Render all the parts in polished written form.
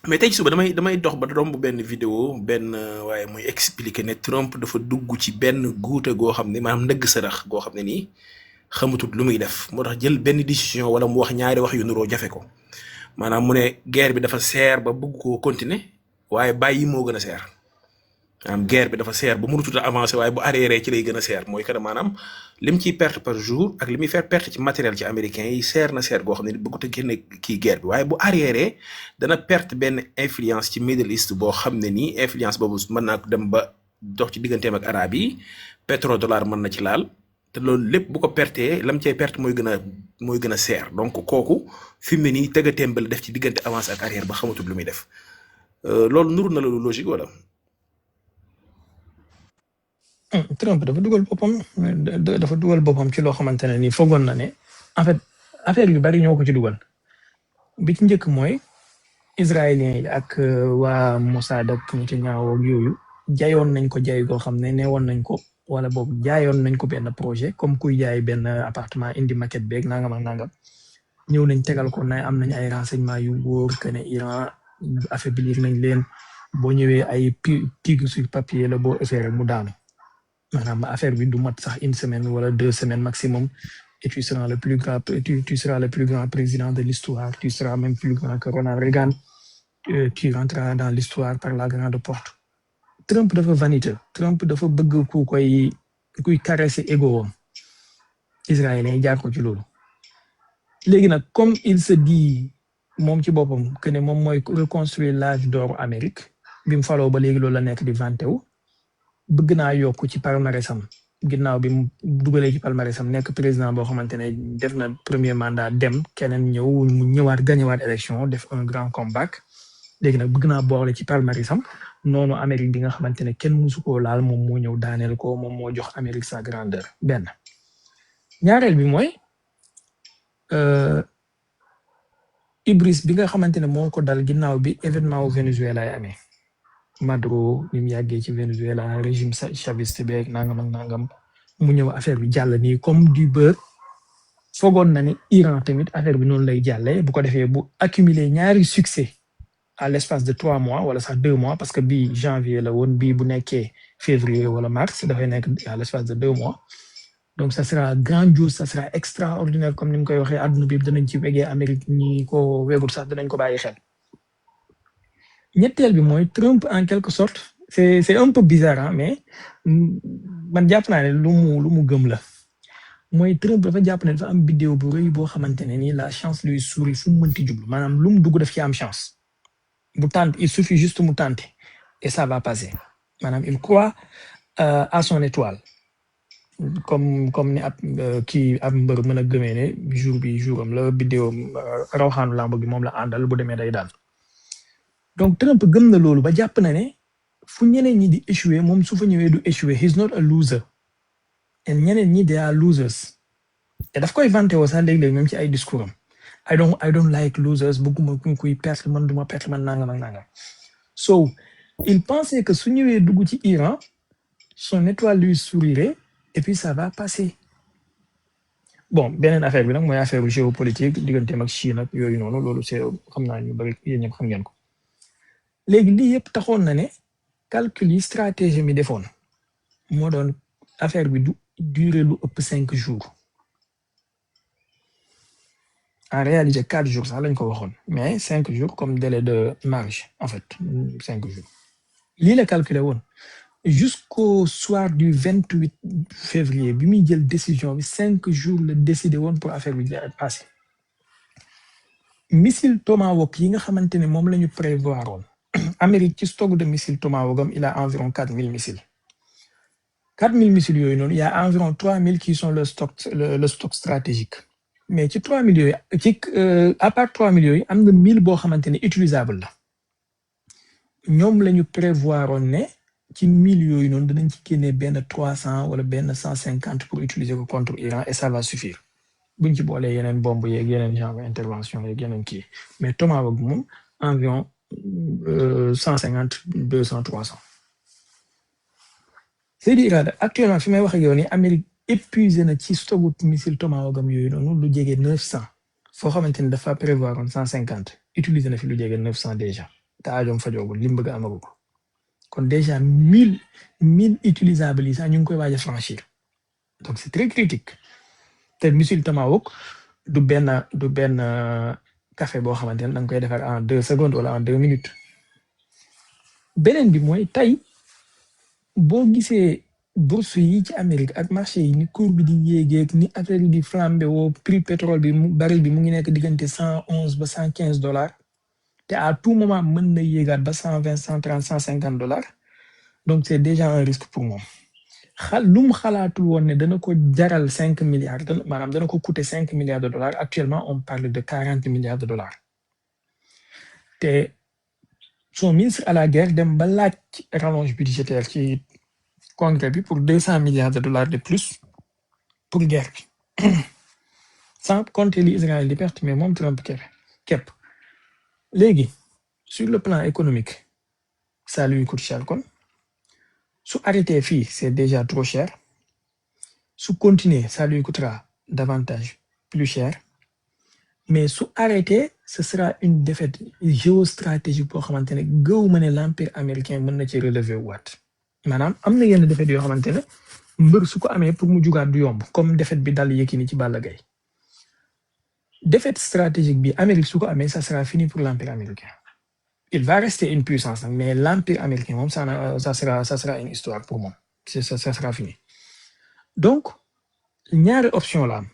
mais tey ci suba damay dox ba romb benn vidéo benn waaye muy expliquer ne Trump dafa dugg ci benn guute goo xam ne maanaam ndëgg sërëx goo xam ne nii xamatut lu muy def moo tax jël benn décision wala mu wax ñaari wax yu nuroo jafe ko maanaam mu ne guerre bi dafa seer ba bëgg koo continuer waaye bàyyi moo gën a seer maanaam guerre bi dafa seer ba mënutut a avancer waaye bu arrière ci lay gën a seer mooy que ne maanaam lim ciy perte par jour ak li muy faire perte ci matériel ci américains yi seer na seer goo xam ne bëggut a génne kii guerre bi waaye bu arrière dana perte benn influence ci Middle East boo xam ne nii influence boobu mën naa ko dem ba dox ci digganteem ak arab yi pétrodollar mën na ci laal te loolu lépp bu ko pertee lam cay perte mooy gën a seer donc kooku fi mu ne nii tëgg a témbal def ci diggante avance ak arrière ba xamatul lu muy def loolu nuru na loolu logique wala. Trump dafa dugal boppam ci loo xamante ne nii foogoon na ne en fait affaire yu bari ñoo ko ci dugal bi ci njëkk mooy israéliens yi ak waa Mossad ak Netanyahu ak yooyu jaayoon nañ ko jaay goo xam ne neewoon nañ ko wala boobu jaayoon nañ ko benn projet comme kuy jaay benn appartement indi maquette beeg nangam ak nangam ñëw nañ tegal ko ne am nañ ay renseignements yu wóor que ne Iran affaiblir nañ leen boo ñëwee ay tigre sur papier la boo effet rek mu daanu. maanaam affaire bi du mat sax une semaine wala 2 semaines maximum et tu seras le plus grand président de l'histoire tu seras même plus grand que Ronald Reagan tu rentreras dans l'histoire par la grande porte. Trump dafa vaniteux Trump dafa bëgg kuy caresser ego am israélien jaar ko ci loolu léegi nag comme il se dit moom ci boppam que ne moom mooy reconstruire l'âge d'or Amérique bi mu faloo ba léegi loolu la nekk di vanté wu bëgg naa yokk ci palmarèsam ginnaaw bi mu dugalee ci palmarèsam nekk président boo xamante ne def na premier mandat dem keneen ñëw mu ñëwaat gañewaat élection def un grand comeback léegi nag bëgg naa boole ci palmarèsam noonu Amérique bi nga xamante ne kenn musu koo laal moom moo ñëw daaneel ko moom moo jox Amérique sa grandeur benn. ñaareel bi mooy hybris bi nga xamante ne moo ko dal ginnaaw bi événement wu Venezuela ay amee. Maduro ni mu yàggee ci Venezuela régime chaviste beeg nangam ak nangam mu ñëw affaire bi jàll nii comme du beurre foogoon na ni Iran tamit affaire bi noonu lay jàllee bu ko defee bu accumuler ñaari succès à l'espace de 3 mois wala sax 2 mois parce que bii janvier la woon bii bu nekkee février wala mars dafay nekk à l'espace de 2 mois donc ça sera grandiose ça sera extraordinaire comme ni mu koy waxee àdduna bi danañ ci wegee Amérique ñi ko wegul sax danañ ko bàyyi xel. ñetteel bi mooy Trump en quelque sorte c'est un peu bizarre mais man jàpp naa ne lu mu gëm la mooy Trump dafa jàpp ne dafa am vidéo bu rëy boo xamante ne nii la chance lui sourit fu mu mënti jublu maanaam lu mu dugg daf ci am chance bu tente il suffit juste mu tenter et ça va passer maanaam il croit à son étoile comme ni ab mbër mën a gëmee ne jour bi jouram la vidéo rawxaanu lamb gi moom la àndal bu demee day daal. donc Trump gëm na loolu ba jàpp na ne fu ñeneen ñi di échouer moom su fa ñëwee du échouer he's not a loser et ñeneen ñi they are losers et daf koy vanté woo sax léeg-léeg même ci ay discours am I don't like losers bëgguma kuy perte man duma perte man nangam ak nangam so il pensait que su ñëwee dugg ci Iran son étoile lui sourirait et puis ça va passer bon beneen affaire bi nag mooy affaire géopolitique digganteem ak Chine ak yooyu noonu loolu c'est xam naa ñu bari yéen ñëpp xam ngeen ko. léegi lii yëpp taxoon na ne calcul yi stratégie mi defoon moo doon affaire bi du durer lu ëpp 5 jours en réalité 4 jours sax lañ ko waxoon mais 5 jours comme délai de marge en fait 5 jours lii la calculé woon jusqu'au soir du 28 février bi muy jël décision bi 5 jours la décidé woon pour affaire bi passé missile Tomahawk yi nga xamante ne moom la ñu prévoir woon Amérique ci stock de missiles Tomahawk il a environ 4000 missiles 4000 missiles yooyu noonu il y a environ 3000 qui sont le stock stratégique mais ci 3000 yooyu à part 3000 yooyu am na 1000 boo xamante ne utilisable la ñoom la ñu prévoir woon ne ci 1000 yooyu noonu danañ ci génnee benn 300 wala benn 150 pour utiliser ko contre Iran et ça va suffire buñ ci boolee yeneen bombe yeeg yeneen genre intervention yeeg yeneen kii mais Tomahawk moom environ 150 200 300 c'est-à-dire actuellement fi may wax ak yow ni Amérique épuisé na ci stocku missile Tomahawk yooyu noonu lu jege 900 foo xamante ni dafa prévoir 150 utiliser na fi lu jege 900 déjà te aajoom fajoogul li mu bëgg a amagu ko kon déjà 1000 utilisables yi sax ñu ngi koy waaj a franchir donc c'est très critique te missile Tomahawk du benn café boo xamante ne da nga koy defar en 2 secondes wala en 2 minutes beneen bi mooy tey boo gisee bourse yi ci Amérique ak marché yi ni cours bi di yéegeeg ni affaire yi di flambé woo prix pétrole bi baril bi mu ngi nekk diggante $111 ba $115 te à tout moment mën na yéegaat ba $120 $130 $150 donc c'est déjà un risque pour moom lu mu xalaatul woon ne dana ko jaral 5 milliards maanaam dana ko coûter 5 milliards de dollars actuellement on parle de 40 milliards de dollars te son ministre à la guerre dem ba laaj rallonge budgétaire ci congrès bi pour 200 milliards de dollars de plus pour guerre bi sans compter li Israël di perte mais moom Trump képp léegi sur le plan économique ça lui coûte cher kon su arrêté fii c'est déjà trop cher su continuer ça lui coûtera davantage plus cher mais su arrêté ce sera une défaite géostratégique boo xamante ne gëwuma ne l'empire américain mën na ci relever waat maanaam am na yenn défaite yoo xamante ne mbër su ko amee pour mu jugaat du yomb comme défaite bi dal Yékini ci Balla Gaye défaite stratégique bi Amérique su ko amee ça sera fini pour l'empire américain il va rester une puissance mais l'empire américain moom ça sera une histoire pour moom ça sera fini donc ñaari option la am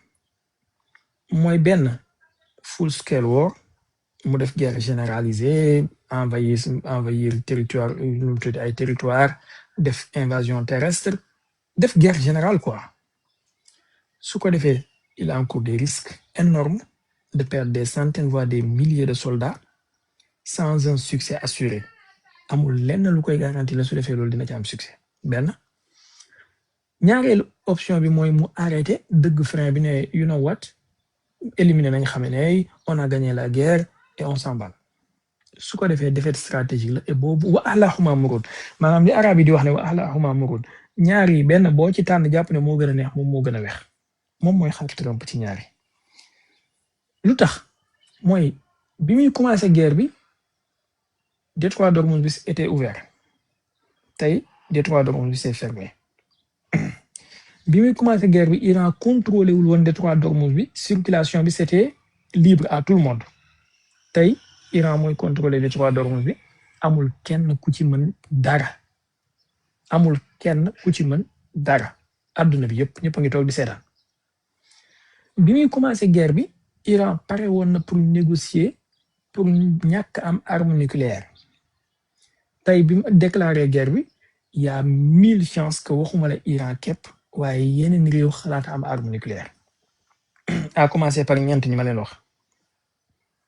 mooy benn full scale war mu def guerre généralisée envahir territoire ay territoire def invasion terrestre def guerre générale quoi su ko defee il encourt des risques énormes de perdre des centaines voire des milliers de soldats sans un succès assuré amul lenn lu koy garanti la su defee loolu dina ci am succès benn ñaareelu option bi mooy mu arrêté dëgg frein bi ne you know what éliminer nañ Khamenei on a gagné la guerre et on s'emballe su ko defee défaite stratégique la et boobu wa allahuma murud maanaam li arab yi di wax ne wa allahuma murud ñaari benn boo ci tànn jàpp ne moo gën a neex moom moo gën a weex moom mooy xar Trump ci ñaari lu tax mooy bi muy commencé guerre bi détroit d'Ormuz bi était ouvert tey détroit d'Ormuz bi c'est fermé bi muy commencé guerre bi Iran contrôlé wul woon détroit d'Ormuz bi circulation bi c'était libre à tout le monde tey Iran mooy contrôlé détroit d'Ormuz bi amul kenn ku ci mën dara adduna bi ñëpp a ngi toog di seetaan bi muy commencé guerre bi Iran pare woon na pour négocier pour ñàkk am arme nucléaire tey bi mu déclaré guerre bi y a 1000 chances que waxuma la Iran képp waaye yeneen réew xalaat am arme nucléaire à commencer par ñeent ñi ma leen wax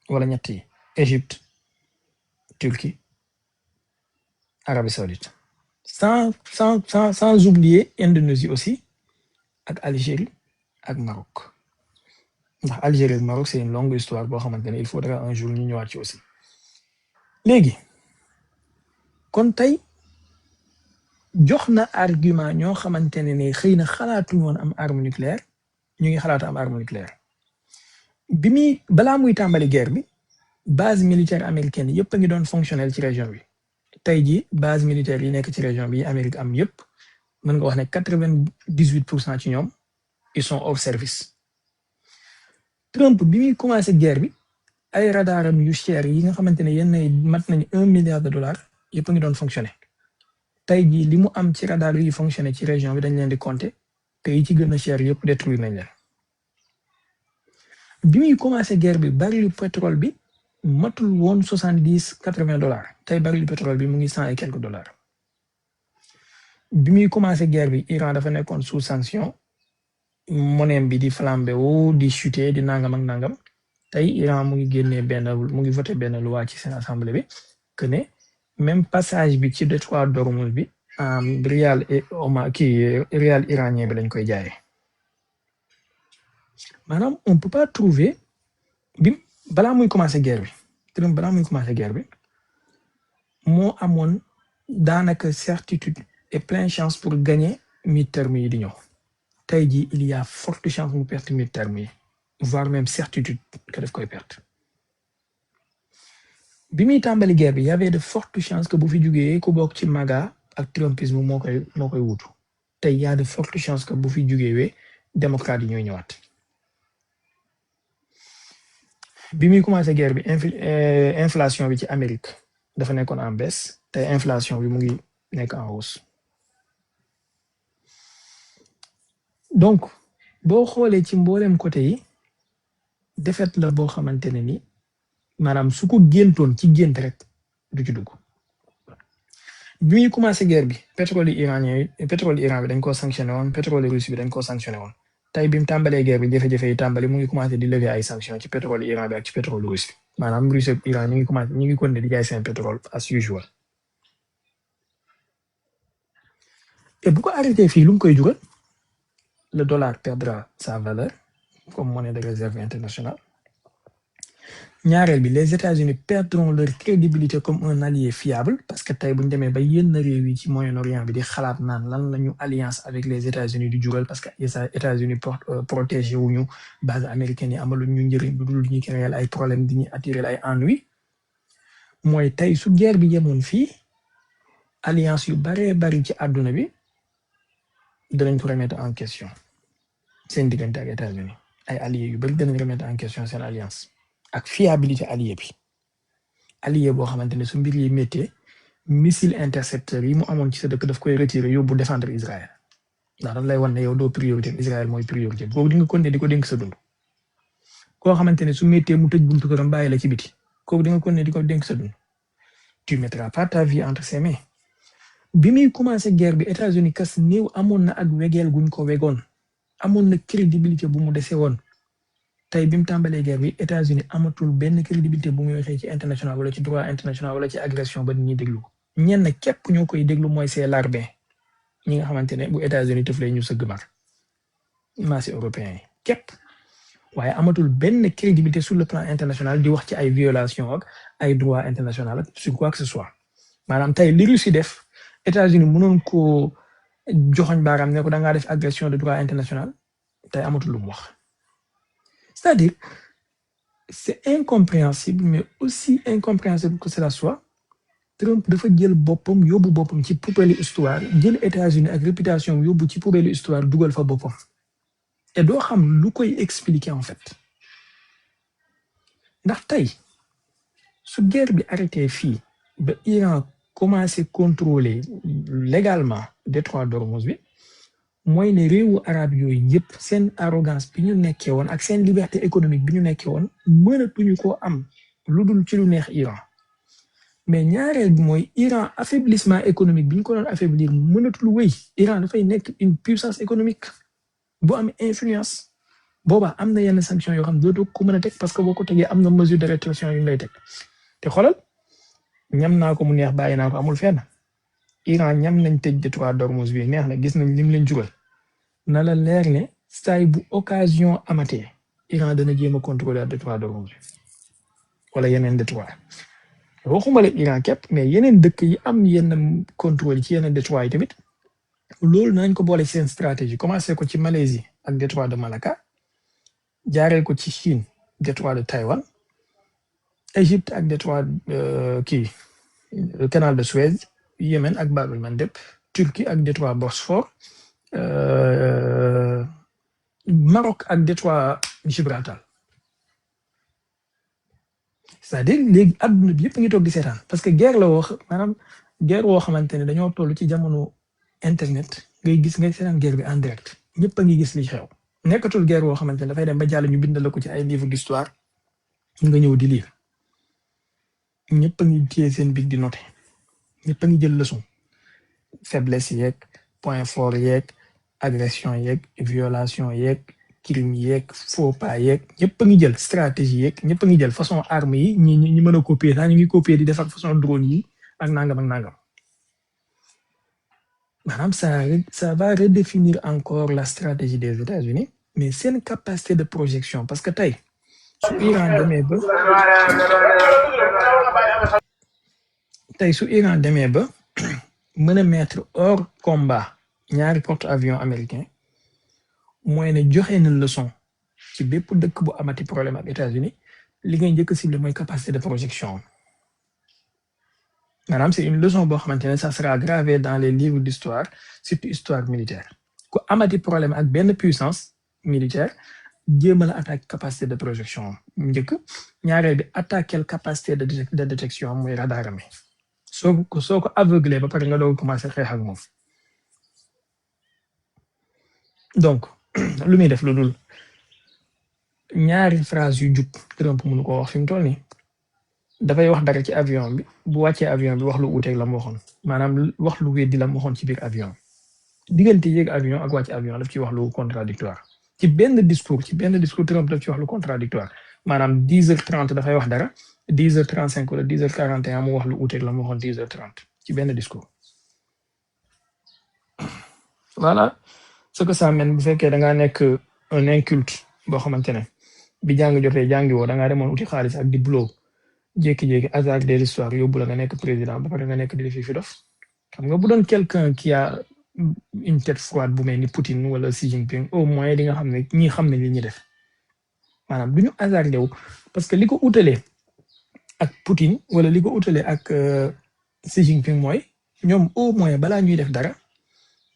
wala ñett yi Égypte Turquie Arabie Saoudite sans oublier Indonésie aussi ak Algérie ak Maroc ndax Algérie ak Maroc c'est une longue histoire boo xamante ne il faudra un jour ñu ñëwaat ci aussi léegi kon tey jox na argument ñoo xamante ne xëy na xalaatuñu woon am arme nucléaire ñu ngi xalaatu am arme nucléaire balaa muy tàmbali guerre bi base militaire américaine yëpp a ngi doon fonctionnel ci région bi tey ji base militaire yi nekk ci région bi Amérique am yëpp mën nga wax ne 98% ci ñoom ils sont hors service. Trump bi muy commencé guerre bi ay radaram yu cher yi nga xamante ne yenn mat nañu $1 milliard yëpp a ngi doon fonctionner tey jii li mu am ci radar yi fonctionner ci région bi dañ leen di compter te yi ci gën a cher yëpp détruire nañ leen. bi muy commencé guerre bi baril pétrole bi matul woon $70-80 tey baril pétrole bi mu ngi $100 et quelques. bi muy commencé guerre bi Iran dafa nekkoon sous sanction monnaie bi di flambé wu di chuter di nangam ak nangam tey Iran mu ngi voté benn loi ci seen assemblée bi que ne même passage bi ci détroit d'Ormuz bi rial et rial iranien bi lañ koy jaayee maanaam on peut pas trouver balaa muy commencé guerre bi moo amoon daanaka certitude et pleine chance pour gagner mi-terme yi di ñëw tey jii il y a forte chance mu perte mi-terme yi voire même certitude que daf koy perte bi muy tàmbali guerre bi y avait de fortes chances que bu fi jugee ku bokk ci MAGA ak Trumpisme moo koy wutu tey y a de fortes chances que bu fi jugee wee démocrate yi ñooy ñëwaat bi muy commencé guerre bi inflation bi ci Amérique dafa nekkoon en baisse tey inflation bi mu ngi nekk en hausse donc boo xoolee ci mboolem côté yi défaite la boo xamante ne ni maanaam su ko géntoon ci gént rek du ci dugg bi muy commencé guerre bi pétrole Iran bi dañ koo sanctionné woon pétrole russe bi dañ koo sanctionné woon tey bi mu tàmbalee guerre bi jafe-jafe yi tàmbali mu ngi commencé di lever ay sanctions ci pétrole Iran bi ak ci pétrole russe bi maanaam russe ak Iran ñu ngi continuer di jaay seen pétrole as usual et bu ko arrêté fii lu mu koy jural le dollar perdra sa valeur comme monnaie de réserve internationale ñaareel bi les États-Unis perdront leur crédibilité comme un allié fiable parce que tey bu ñu demee ba yenn réew yi ci Moyen-Orient bi di xalaat naan lan la ñu alliance avec les États-Unis du jural parce que États-Unis protégé wuñu base américaine yi amaluñ ñu njëriñ bu dul ñu créer ay problème di ñu attirer ay ennui mooy tey su guerre bi yemoon fii alliance yu baree bari ci àdduna bi danañ ko remettre en question seen diggante ak États-Unis ay alliés yu bari danañ remettre en question seen alliance ak fiabilité allié bi allié boo xamante ne su mbir yi méttee missile intercepteur yi mu amoon ci sa dëkk daf koy retirer yóbbu défendre Israël ndax daf lay wan ne yow doo priorité Israël mooy priorité boobu di nga continuer di ko dénk sa dund koo xamante ne su méttee mu tëj buntu këram bàyyi la ci biti kooku di nga continuer di ko dénk sa dund tu mettras pas ta vie entre ses mains bi muy commencé guerre bi États-Unis kas néew amoon na ak wegeel guñ ko wegoon amoon na crédibilité bu mu dese woon tey bi mu tàmbalee guerre bi États-Unis amatul benn crédibilité bu muy waxee ci international wala ci droit international wala ci agression ba nit ñi déglu ñenn képp ñoo koy déglu mooy c'est larbin ñi nga xamante ne bu États-Unis tëflee ñu sëgg mar maasi européens yi képp waaye amatul benn crédibilité sur le plan international di wax ci ay violation ak ay droit international ak sur quoi que ce soit maanaam tey li Russie def États-Unis mënoon ko joxoñ baaraam ne ko da ngaa def agression de droit international tey amatul lu mu wax. C'est-à-dire, c'est incompréhensible, mais aussi incompréhensible que cela soit, Trump dafa jël boppam yóbbu boppam ci poubelle histoire jël États-Unis ak réputation yóbbu ci poubelle histoire dugal fa boppam et doo xam lu koy expliquer en fait ndax tey su guerre bi arrêté fii ba Iran commencé contrôler légalement détroit d'Ormuz bi mooy ne réewu arab yooyu yëpp seen arrogance bi ñu nekkee woon ak seen liberté économique bi ñu nekkee woon mënatuñu koo am lu dul ci lu neex Iran mais ñaareel bi mooy Iran affaiblissement économique bi ñu ko doon affaiblir mënatul wéy Iran dafay nekk une puissance économique bu am influence boobaa am na yenn sanctions yoo xam dootoo ko mën a teg parce que boo ko tegee am na mesure de rétorsion yu lay teg te xoolal ñam naa ko mu neex bàyyi naa ko amul fenn Iran ñam nañ tëj détroit d'Ormuz bi neex na gis nañ lim leen jugal na la leer ne saay bu occasion amatee Iran dana jéem a contrôler détroit d'Ormuz bi wala yeneen détroit waxuma la Iran képp mais yeneen dëkk yi am yenn contrôle ci yeneen détroit yi tamit loolu nañ ko boole ci seen stratégie commencé ko ci Malaisie ak détroit de Malacca jaaree ko ci Chine détroit de Taïwan Égypte ak détroit canal de Suez Yémen ak Bab el-Mandeb Turquie ak détroit Bosphore Maroc ak détroit Gibraltar c'est-à-dire léegi adduna bi yëpp ngi toog di seetaan parce que guerre la wax maanaam guerre woo xamante ne dañoo toll ci jamono internet ngay gis ngay seetaan guerre bi en direct ñëpp a ngi gis li xew nekkatul guerre woo xamante ne dafay dem ba jàll ñu bindal ko ci ay livre d'histoire nga ñëw di lire ñëpp a ngi téye seen bic di noter ñëpp a ngi jël leçon faiblesse yeeg point fort yeeg agression yeeg violation yeeg crime yeeg faux pas yeeg ñëpp a ngi jël stratégie yeeg ñëpp a ngi jël façon arme yi ñi mën a copier sax ñu ngi copier di def ak façon drone yi ak nangam maanaam ça va redéfinir encore la stratégie des États-Unis mais seen capacité de projection parce que tey su Iran demee ba mën a mettre hors combat ñaari porte-avions américains mooy ne joxe na leçon ci bépp dëkk bu amati problème ak États-Unis li ngay njëkk a ciblé mooy capacité de projection maanaam c'est une leçon boo xamante ne ça sera gravé dans les livres d'histoire surtout histoire militaire ku amati problème ak benn puissance militaire jéemal a attaque capacité de projection am njëkk ñaareel bi attaquer capacité de détection am mooy radar am soo ko aveuglé ba pare nga doog commencé xeex ak moom donc lu muy def lu dul ñaari phrase yu jub Trump mënu ko wax fi mu toll nii dafay wax dara ci avion bi bu wàccee avion bi wax lu uuteeg la mu waxoon maanaam wax lu weddi la mu waxoon ci biir avion diggante yéeg avion ak wàcc avion daf ci wax lu contradictoire ci benn discours Trump daf ci wax lu contradictoire maanaam 10h30 dafay wax dara 10h35 wala 10h41 mu wax lu uuteeg la mu waxoon 10h30 ci benn discours. voilà ce que ça mène bu fekkee da ngaa nekk un inculte boo xamante ne bi jàng jotee jàngi woo da ngaa demoon uti xaalis ak di boulot jékki-jékki hasard des histoires yóbbu la nga nekk président ba pare nga nekk di defi fi dof xam nga bu doon quelqu'un qui a une tête froide bu mel ni Poutine wala Xi Jinping au moins di nga xam ne ñii xam ne li ñuy def maanaam du ñu hasardé wu parce que li ko utalee ak Poutine wala li ko utalee ak Xi Jinping mooy ñoom au moins balaa ñuy def dara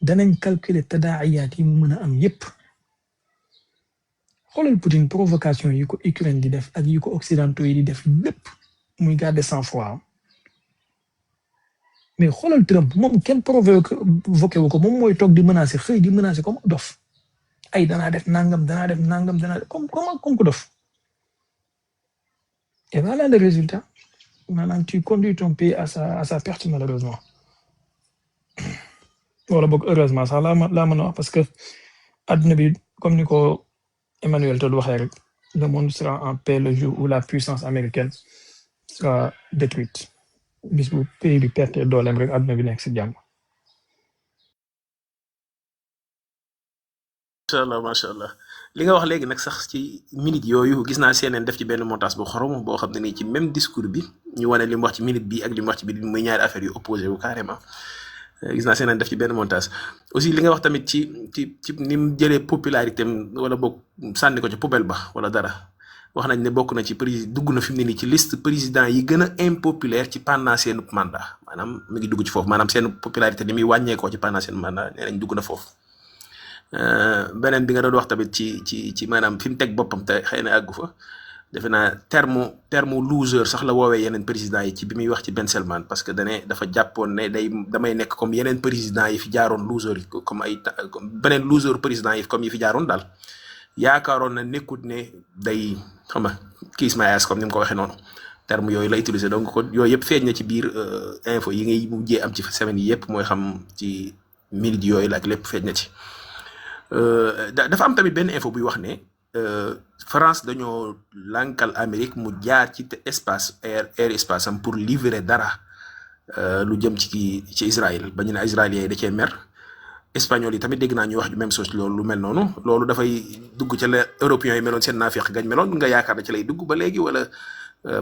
danañ calculer tadaayaat yi mu mën a am yépp xoolal Poutine provocation yi ko Ukraine di def ak yi ko occidentaux yi di def lépp muy garder sang-froid mais xoolal Trump moom kenn provoqué wu ko moom mooy toog di menacer xëy di menacer comme dof ay danaa def nangam danaa def comme ko dof et voilà le résultat maanaam tu conduis ton pays à sa perte malheureusement wala boog heureusement sax laa mën a wax parce que adduna bi comme ni ko Emmanuel Todd waxee rek le monde sera en paix le jour où la puissance américaine sera détruite bis bu pays bi perte dooleem rek adduna bi nekk si jàmm. macha allah li nga wax léegi nag sax ci minute yooyu gis naa CNN def ci benn montage bu xorom boo xam ne nii ci même discours bi ñu wane li mu wax ci minute bi ak li mu wax ci bi muy ñaari affaire yu opposé wu carrément gis naa CNN def ci benn montage aussi li nga wax tamit ci ni mu jëlee popularité wala boog sànni ko ci poubelle ba wala dara wax nañ ne bokk na ci dugg na fi mu ne nii ci liste président yi gën a impopulaire ci pendant seen mandat maanaam mu ngi dugg ci foofu maanaam seen popularité ni muy wàññeekoo ci pendant seen mandat nee nañ dugg na foofu. beneen bi nga doon wax tamit ci maanaam fi mu teg boppam te xëy na àggu fa defe naa terme loser sax la woowee yeneen président yi ci bi muy wax ci Ben Salman parce que dafa jàppoon ne damay nekk comme yeneen président yi fi jaaroon loser yi comme beneen loser président yi comme yi fi jaaroon daal yaakaaroon na nekkut ne day xam nga kiis mayaas comme ni mu ko waxee noonu terme yooyu la utiliser donc ko yooyu yëpp feeñ na ci biir info yi ngay mujjee am ci semaine yi yëpp mooy xam ci minute yooyu la ak lépp feeñ na ci. dafa am tamit benn info buy wax ne France dañoo lànkal Amérique mu jaar ci espace air espace am pour livrer dara lu jëm ci Israël ba ñu ne israéliens yi da cee mer espagnol yi tamit dégg naa ñuy wax ju même chose loolu lu mel noonu loolu dafay dugg ca la européens yi meloon seen naafeq gañ meloon nga yaakaar na ci lay dugg ba léegi wala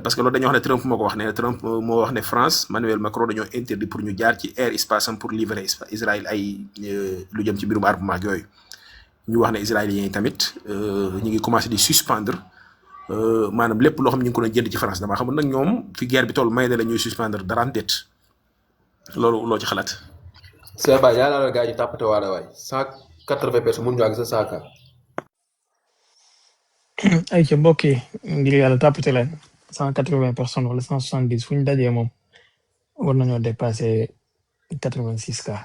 parce que loolu dañoo wax ne Trump moo ko wax ne Trump moo wax ne France Emmanuel Macron dañoo interdit pour ñu jaar ci air espace am pour livrer Israël ay lu jëm ci mbirum armement ak yooyu. ñu wax ne israéliens yi tamit ñu ngi commencé di suspendre maanaam lépp loo xam ñu ngi ko doon jënd ci France damaa xamul nag ñoom fi guerre bi toll may na la ñuy suspendre dara am déet loolu loo ci xalaat. Cheikh Baye yaa la gars yi tàppate waale waay 180 personnes mun ñu àgg sa saaka. ay ca mbokk yi ngir yàlla tàppate leen 180 personnes wala 170 fu ñu dajee moom war nañoo dépasser 86 cas.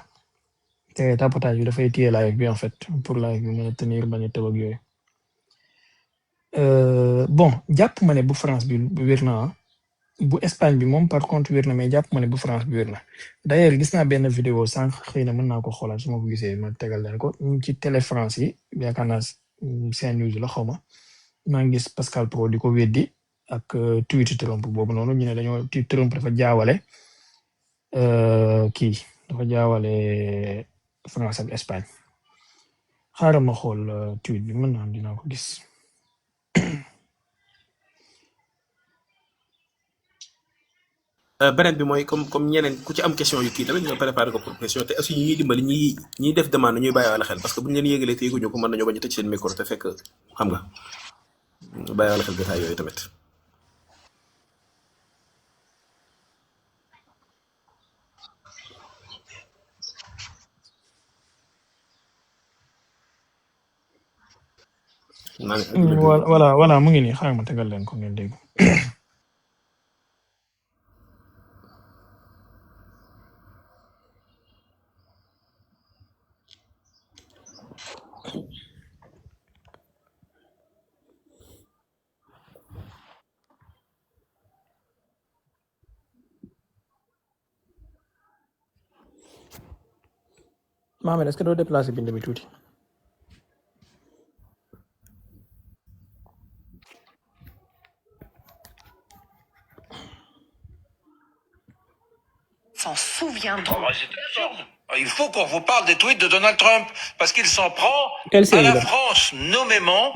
te tapotage bi dafay téye live bi en fait pour live bi mën a tenir bañ a tëb ak yooyu bon jàpp ma ne bu France bi wér na bu Espagne bi moom par contre wér na mais jàpp ma ne bu France bi wér na d'ailleurs gis naa benn vidéo sànq xëy na mën naa ko xoolaat su ma ko gisee ma tegal leen ko ci télé France yi yaakaar naa seen news la xaw ma maa ngi gis Pascal Pro di ko weddi ak tweet Trump boobu noonu ñu ne dañoo Trump dafa jaawale dafa jaawale France ak Espagne xaaral ma xool tweet bi mën naa dinaa ko gis. beneen bi mooy comme ñeneen ku ci am question yu kii tamit nga préparé ko pour question te aussi ñuy dimbali ñiy def demande ñuy bàyyi wala xel parce que bu ñu leen yégalee te yéguñu ko mën nañoo bañ a tëj seen micro te fekk xam nga bàyyi wala xel jotaay yooyu tamit. naa ne àdduna bi voilà mu ngi nii xaaral ma tegal leen ko ngeen dégg. Mohamed est-ce que doo déplacé bind bi tuuti. S'en souviendront. C'est absurde. Il faut qu'on vous parle des tweets de Donald Trump, parce qu'il s'en prend Quelle à série la là? France, nommément.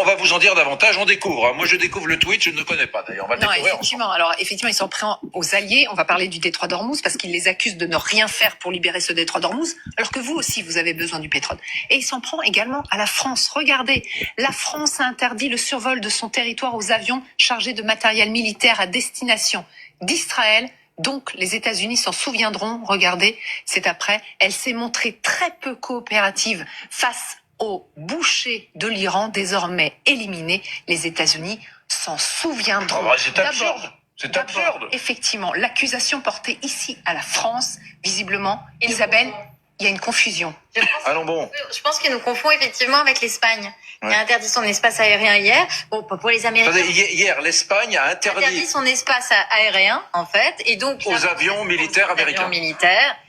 On va vous en dire davantage, on découvre. Moi, je découvre le tweet, je ne le connais pas d'ailleurs. On va le Non, découvrir effectivement. Alors, effectivement, ils s'en prennent aux alliés. On va parler du détroit d'Ormuz parce qu'ils les accusent de ne rien faire pour libérer ce détroit d'Ormuz, alors que vous aussi, vous avez besoin du pétrole. Et il s'en prend également à la France. Regardez, la France a interdit le survol de son territoire aux avions chargés de matériel militaire à destination d'Israël. Donc, les États-Unis s'en souviendront. Regardez, c'est après. Elle s'est montrée très peu coopérative face aux bouchers de l'Iran, désormais éliminés. Les États-Unis s'en souviendront. C'est absurde. C'est absurde. Effectivement, l'accusation portée ici à la France, visiblement, Isabelle, il y a une confusion. Allons bon. Je pense qu'il nous confond effectivement avec l'Espagne, qui Ouais. a interdit son espace aérien hier. Bon, pour les Américains, Attendez, hier, l'Espagne a interdit interdit son espace aérien, en fait, et donc aux avions militaires américains.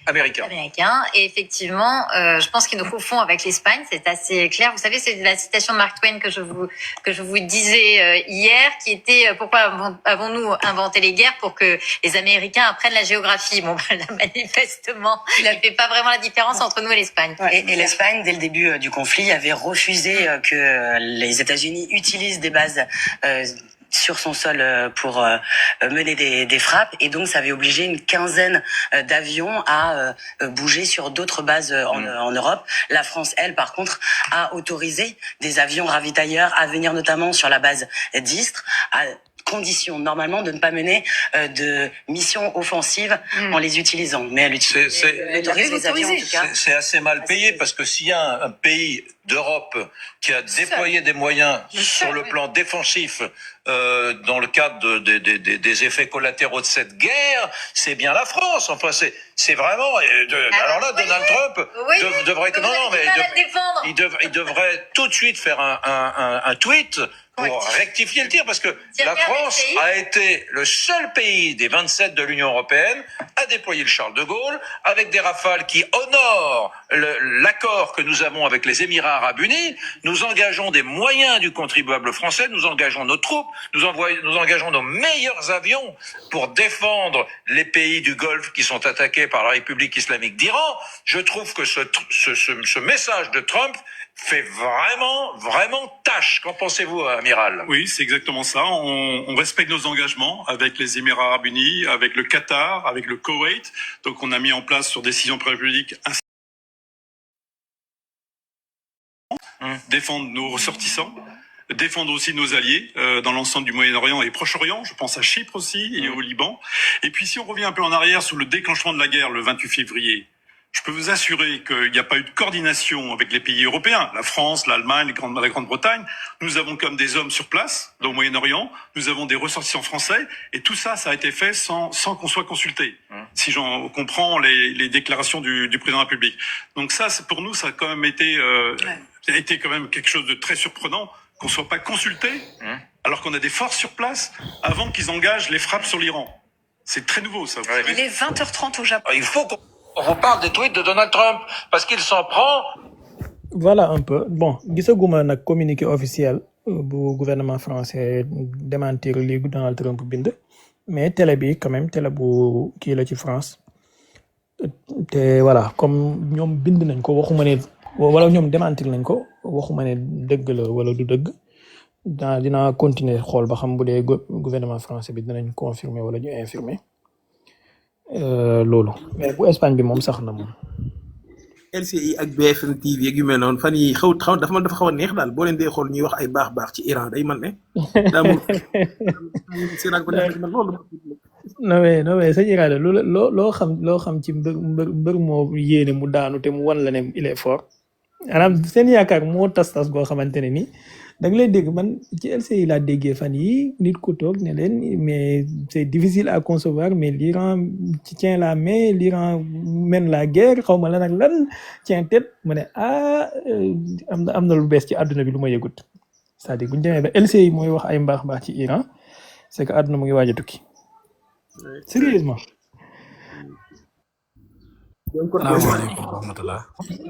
américains. Et effectivement, je pense qu'il nous confond avec l'Espagne. C'est assez clair. Vous savez, c'est la citation de Mark Twain que je vous disais hier, qui était pourquoi avons-nous inventé les guerres pour que les Américains apprennent la géographie. Bon, ben, là, manifestement, il ne fait pas vraiment la différence entre nous et l'Espagne. Ouais, et l'Espagne, dès le début du conflit, avait refusé que les États-Unis utilisent des bases sur son sol pour mener des frappes, et donc ça avait obligé une quinzaine d'avions à bouger sur d'autres bases en Europe. La France, elle, par contre, a autorisé des avions ravitailleurs à venir notamment sur la base d'Istres, à condition normalement de ne pas mener de mission offensive en les utilisant. Mais elle autorise les avions en tout cas. C'est assez mal payé, parce que s'il y a un pays d'Europe qui a déployé des moyens sur le plan défensif dans le cadre des effets collatéraux de cette guerre, c'est bien la France. Enfin, c'est vraiment. Alors là, Donald Trump devrait. Non, mais il devrait tout de suite faire un tweet pour rectifier le tir, parce que la France a été le seul pays des 27 de l'Union européenne à déployer le Charles de Gaulle avec des Rafales qui honorent l'accord que nous avons avec les Émirats arabes unis. Nous engageons des moyens du contribuable français, nous engageons nos troupes, nous engageons nos meilleurs avions pour défendre les pays du Golfe qui sont attaqués par la République islamique d'Iran. Je trouve que ce message de Trump fait vraiment tâche. Qu'en pensez-vous, amiral? Oui, c'est exactement ça. On respecte nos engagements avec les Émirats arabes unis, avec le Qatar, avec le Koweït. Donc, on a mis en place sur décision publique défendre nos ressortissants, défendre aussi nos alliés dans l'ensemble du Moyen-Orient et Proche-Orient. Je pense à Chypre aussi et au Liban. Et puis, si on revient un peu en arrière sur le déclenchement de la guerre le 28 février, je peux vous assurer qu'il n'y a pas eu de coordination avec les pays européens, la France, l'Allemagne, la Grande-Bretagne. Nous avons comme des hommes sur place, dans le Moyen-Orient, nous avons des ressortissants français, et tout ça, ça a été fait sans qu'on soit consulté, si j'en comprends les déclarations du président de la République. Donc ça, pour nous, ça a quand même été, quand même quelque chose de très surprenant, qu'on soit pas consulté, alors qu'on a des forces sur place, avant qu'ils engagent les frappes sur l'Iran. C'est très nouveau, ça. Il est 20h30 au Japon. Il faut qu'on vous parle des tweets de Donald Trump, parce qu'il s'en prend. Voilà un peu bon gisaguma nag communiqué officiel bu gouvernement français démentir li Donald Trump bind, mais télé bi quand même télé bu kii la ci France te voilà comme ñoom bind nañ ko waxuma ne wala ñoom démentir nañ ko waxuma ne dëgg la wala du dëgg dinaa continuer xool ba xam bu dee gouvernement français bi dinañ confirmer wala ñu infirmer loolu mais bu Espagne bi moom sax na moom. LCI ak BFM TV ak yu mel noonu fan yi dafa xaw a neex daal boo leen dee xool ñuy wax ay baax ci Iran day man ne daa mu ko neex man loolu. non mais sëñ Iran loo xam ci mbër moo yéene mu daanu te mu wan la ne il est fort maanaam seen yaakaar moo tas goo xamante ne ni da nga lay dégg man ci LCI laa déggee fan yi nit ku toog ne leen mais c'est difficile à concevoir mais l'Iran tient la main, l'Iran mène la guerre xaw ma lan ak lan tient tête ma ne am na lu bees ci àdduna bi lu ma yëgut c'est-à-dire bu ñu demee ba LCI mooy wax ay mbaax ci Iran c'est que àdduna mu ngi waaj a tukki sérieusement. salaamaaleykum wa rahmatulah.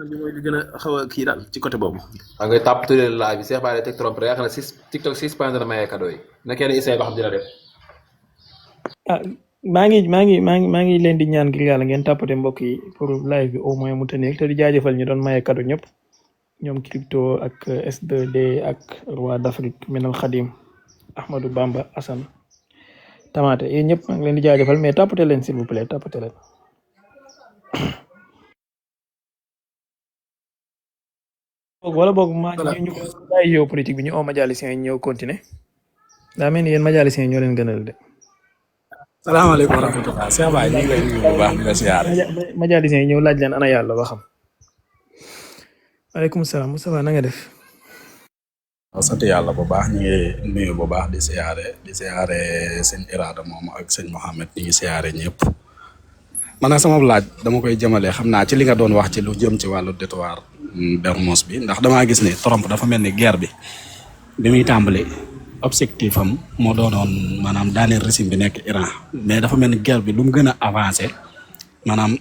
li mooy li gën a xaw a kii daal ci côté boobu. maa ngi tàpp tuddee live bi Cheikh Bara teg trompe rek yaakaar na TikTok 6 point dana maye cadeau yi na kenn essayé ba xam dina def. maa ngi leen di ñaan ngir yàlla ngeen tàppate mbokk yi pour live bi au moins mu tenir te di jaajëfal ñu doon maye cadeau ñëpp ñoom crypto ak S2D ak roi d'Afrique Minal Khadim Ahmadou Bamba Assane Tamaate yéen ñëpp maa ngi leen di jaajëfal mais tàppate leen s'il vous plaît tàppate leen. wala boog ñu bàyyi géopolitique bi ñu oo majalisiens yi ñëw continuer daa mel ni yéen majalisiens yi ñoo leen gënal de. salaamaaleykum wa rahmatulah Cheikh Baye ñu ngi lay nuyu bu baax di la siyaare. majalisiens yi ñëw laaj leen ana yàlla ba xam. waaleykum salaam Moustapha na nga def. waaw sant yàlla bu baax ñu ngi nuyu bu baax di siyaare sëñ Irada moom ak sëñ Mohamed ñu ngi siyaare ñëpp. man nag sama laaj dama koy jëmale xam naa ci li nga doon wax ci lu jëm ci wàllu détroit d'Ormuz bi ndax damaa gis ne Trump dafa mel ni guerre bi muy tàmbali objectif am moo doonoon maanaam daaneel régime bi nekk Iran mais dafa mel ni guerre bi lu mu gën a avancé maanaam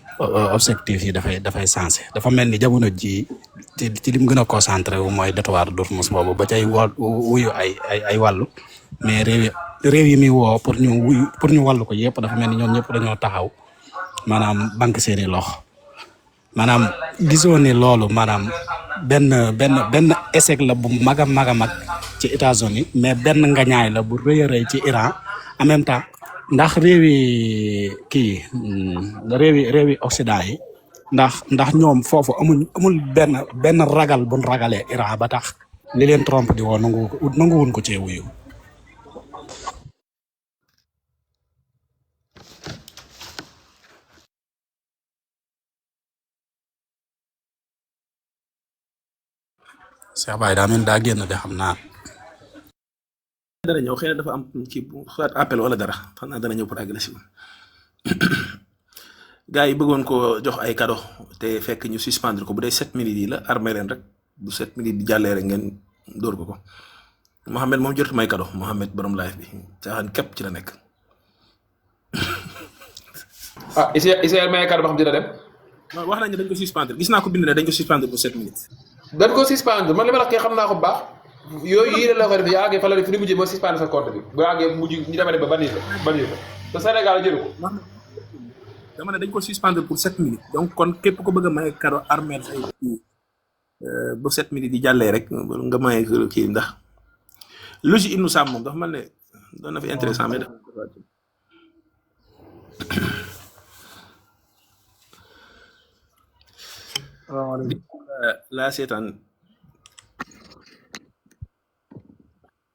objectif yi dafay sensé dafa mel ni jamono ji ci li mu gën a concentré wu mooy détroit d'Ormuz boobu ba cay wuyu ay wàllu mais réew yi muy woo pour ñu wàllu ko yëpp dafa mel ni ñoom ñëpp dañoo taxaw maanaam banque seeni loxo maanaam gisoo ne loolu maanaam benn échec la bu mag a mag ci États-Unis mais benn ngañaay la bu rëy a rëy ci Iran en même temps ndax réewi Occident yi ndax ñoom foofu amul benn ragal buñ ragalee Iran ba tax li leen Trump di woo nanguwuñ ko cee wuyu. Cheikh Baye daa mel daa génn de xam naa. dana ñëw xëy na dafa am ci soit appel wala dara xam naa dana ñëw pour àggale si gars yi bëggoon ko jox ay cadeau te fekk ñu suspendre ko bu dee 7 minutes yi la armé leen rek bu 7 minutes di jàllee rek ngeen dóor ko Mohamed moom jot may cadeau Mohamed borom live bi caaxaan képp ci la nekk. Israël maye cadeau ba xam dina dem. non wax nañ ne dañ ko suspendre gis naa ko bind ne dañ ko suspendre pour 7 minutes. dañ ko suspendre man li ma la wax xam naa ko bu baax yooyu yii la ko def yaa ngi fa la def fi ni mujjee moo suspendre sa compte bi bu yàggee mujj ñu demee ba bannir la te Sénégal jëru ko. dama ne dañ ko suspendre pour 7 minutes donc kon képp ko bëgg a may cadeau armée say ba 7 minutes di jàllee rek nga may kii ndax logique Ibnou Sam moom dafa mel ne doon na fi intéressant mais dafa laa seetaan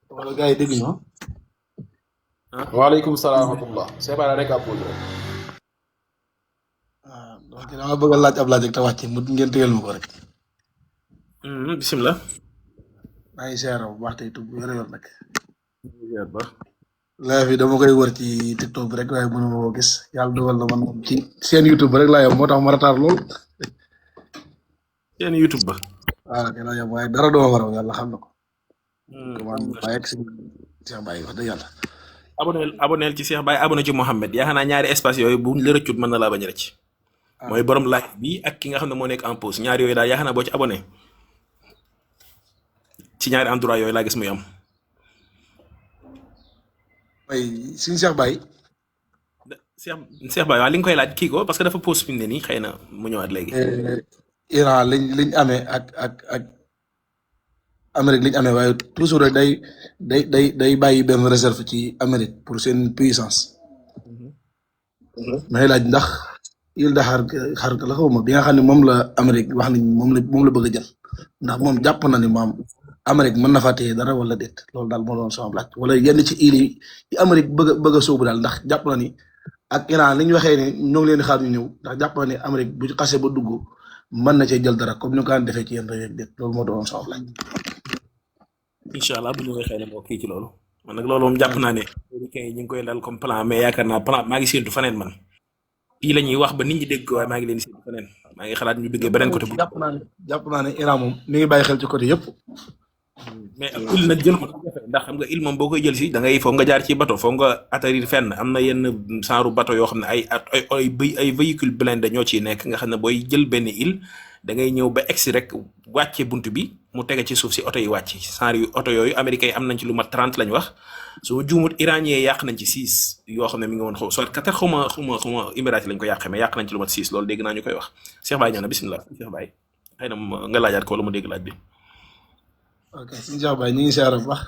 wala gars yi dégg ñu. waaleykum salaam wa rahmatulah. Cheikh Bara rek a posé. donc dama bëgg a laaj ab laaj ak te wàcc mu ngeen téyel ma ko rek. bisimilah. maa ngi seera bu baax tey tub yor nag. ba live yi dama koy wër ci TikTok bi rek waaye mënuma koo gis yàlla dogal na man moom ci seen YouTube rek laa yem moo tax ma retard lool. seen YouTube ba. waaw kay laa yem waaye dara doo war a yàlla xam na ko. maa yegg si Cheikh Baye wax dëgg yàlla. aboneel ci Cheikh Baye abonné ci Mohamed yaakaar naa ñaari espace yooyu bu la rëccut mën na laa bañ a rëcc. mooy borom laaj bi ak ki nga xam ne moo nekk en pause ñaari yooyu daal yaakaar naa boo ci abonné ci ñaari endroit yooyu laa gis muy am. waaye suñu Cheikh Baye. Cheikh Baye waaw li nga koy laaj kii ko parce que dafa pause fi mu ne nii xëy na mu ñëwaat léegi. Iran liñ amee ak Amérique liñ amee waaye toujours rek day bàyyi benn réserve ci Amérique pour seen puissance. may laaj ndax il da xar la xaw ma bi nga xam ne moom la Amérique wax nañ moom la bëgg a jël ndax moom jàpp na ni maam Amérique mën na faa téye dara wala déet loolu daal moo doon sama laaj wala yenn ci îles yi Amérique bëgg a sóobu daal ndax jàpp na ni ak Iran li ñu waxee ne ñoo ngi leen di xaar ñu ñëw ndax jàpp na ni Amérique bu xasee ba dugg mën na cee jël dara comme ni ko daan defee ci yenn réew yi déet loolu moo doon sama laaj. incha allah bu ñu xëy na moo kii ci loolu man nag loolu moom jàpp naa ne américains yi ñu ngi koy dal comme plan mais yaakaar naa plan maa ngi séentu faneen man fii la ñuy wax ba nit ñi dégg ko waaye maa ngi leen séentu faneen maa ngi xalaat ñu duggee beneen côté bu jàpp naa ne Iran moom mi ngi bàyyi xel ci côté yëpp. mais ak il nag jël ko ndax xam nga il moom boo koy jël si da ngay foog nga jaar ci bateau foog nga atterrir fenn am na yenn genre bateau yoo xam ne ay véhicule blindé ñoo ciy nekk nga xam ne booy jël benn île da ngay ñëw ba egsi rek wàcce bunt bi mu tege ci suuf si oto yi wàcc genre yu oto yooyu américains yi am nañ ci lu mat 30 lañ wax su ma juumut iranien yàq nañ ci 6 yoo xam ne mi ngi woon xaw soit Qatar xuma Émirats lañ ko yàqee mais yàq nañ ci lu mat 6 loolu dégg naa ñu koy wax Cheikh Baye ñaan na bisimilah Cheikh Baye xëy na nga laajaat ko wala mu dégg laaj bi. ok sëñ Cheikh Baye ñu ngi siyaare bu baax.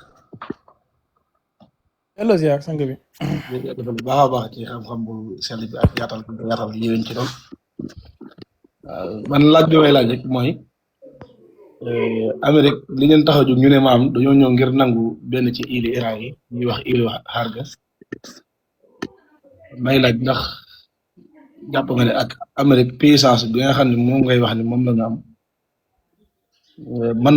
hello ziar sang bi. jërëjëf bu baax a baax ci xam-xam bu sell bi ak yaatal yéen ci doon. man laaj bi may laaj rek mooy Amérique li leen tax a jóg ñu ne maam dañoo ñëw ngir nangu benn ci île Iran yi ñuy wax île Harga may laaj ndax jàpp nga ne ak Amérique puissance bi nga xam ne moom ngay wax ni moom la ñu am mën